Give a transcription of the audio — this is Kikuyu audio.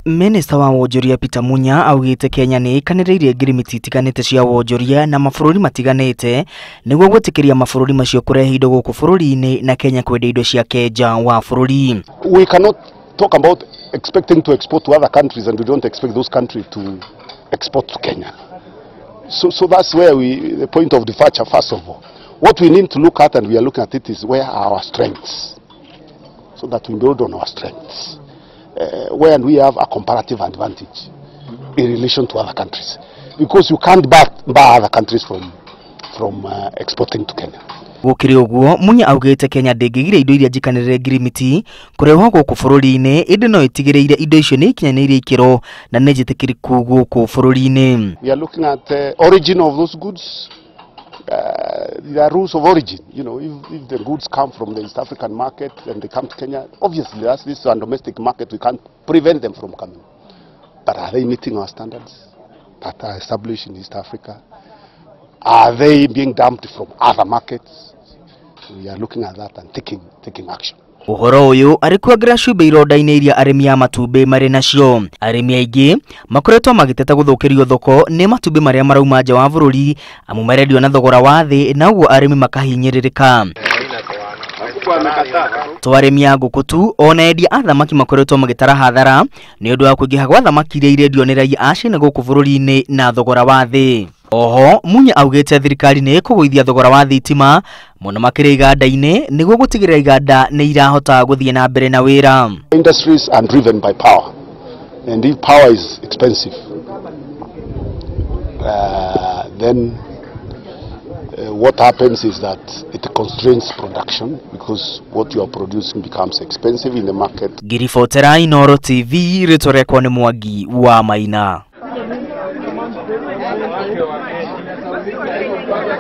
Minista wa wonjoria Peter Munya augite Kenya nĩ ĩkanĩrĩirie ngirimiti itiganĩte cia wonjoria na mabũrũri matiganĩte nĩguo gwĩtĩkĩria mabũrũri macio kũrehe indo gũkũ bũrũri-inĩ na Kenya kwendia indo ciake nja wa bũrũri. We cannot talk about expecting to export to other countries and we don't expect those countries to export to Kenya. So that's where the point of departure, first of all. What we need to look at, and we are looking at it, is where are our strengths, so that we build on our strengths. Where we have a comparative advantage in relation to other countries, because you can't bar other countries from exporting to Kenya. Gũkĩrĩ ũguo, Munya augĩte Kenya ndĩngĩgiria indo iria njikanĩrĩre ngirimiti kũrehwo gũkũ bũrũri-inĩ, ĩndĩ no ĩtigĩrĩire indo icio nĩ ikinyanĩirie ikĩro na nĩ njĩtĩkĩrĩku gũkũ bũrũri-inĩ. We are looking at the origin of those goods. There are rules of origin. You know, if the goods come from the East African market and they come to Kenya, obviously that's this is a domestic market, we can't prevent them from coming. But are they meeting our standards that are established in East Africa? Are they being dumped from other markets? We are looking at that and taking action. Ũhoro ũyũ arĩ kuongerera cumbĩ ironda-inĩ iria arĩmi a matumbĩ marĩ nacio. Arĩmi aingĩ makoretwo magĩteta gũthũkĩrio thoko nĩ matumbĩ marĩa marauma nja wa bũrũri amu marendio na thogora wa thĩ na ũguo arĩmi makahinyĩrĩrĩka. To arĩmi a ngũkũ tu, ona endia a thamaki makoretwo magĩtara hathara nĩ ũndũ wa kũingĩha gwa thamaki iria irendio nĩ raia a China gũkũ bũrũri-inĩ na thogora wa thĩ. Oho, Munya augĩte thirikari nĩ ĩkũgũithia thogora wa thitima mũno makĩria iganda-inĩ nĩguo gũtigĩrĩra iganda nĩ irahota gũthiĩ na mbere na wĩra. Industries are driven by power, and if power is expensive, then what happens is that it constrains production, because what you are producing becomes expensive in the market. Ngiribotera Inooro TV, rĩtwa rĩakwa nĩ Mwangi wa Maina.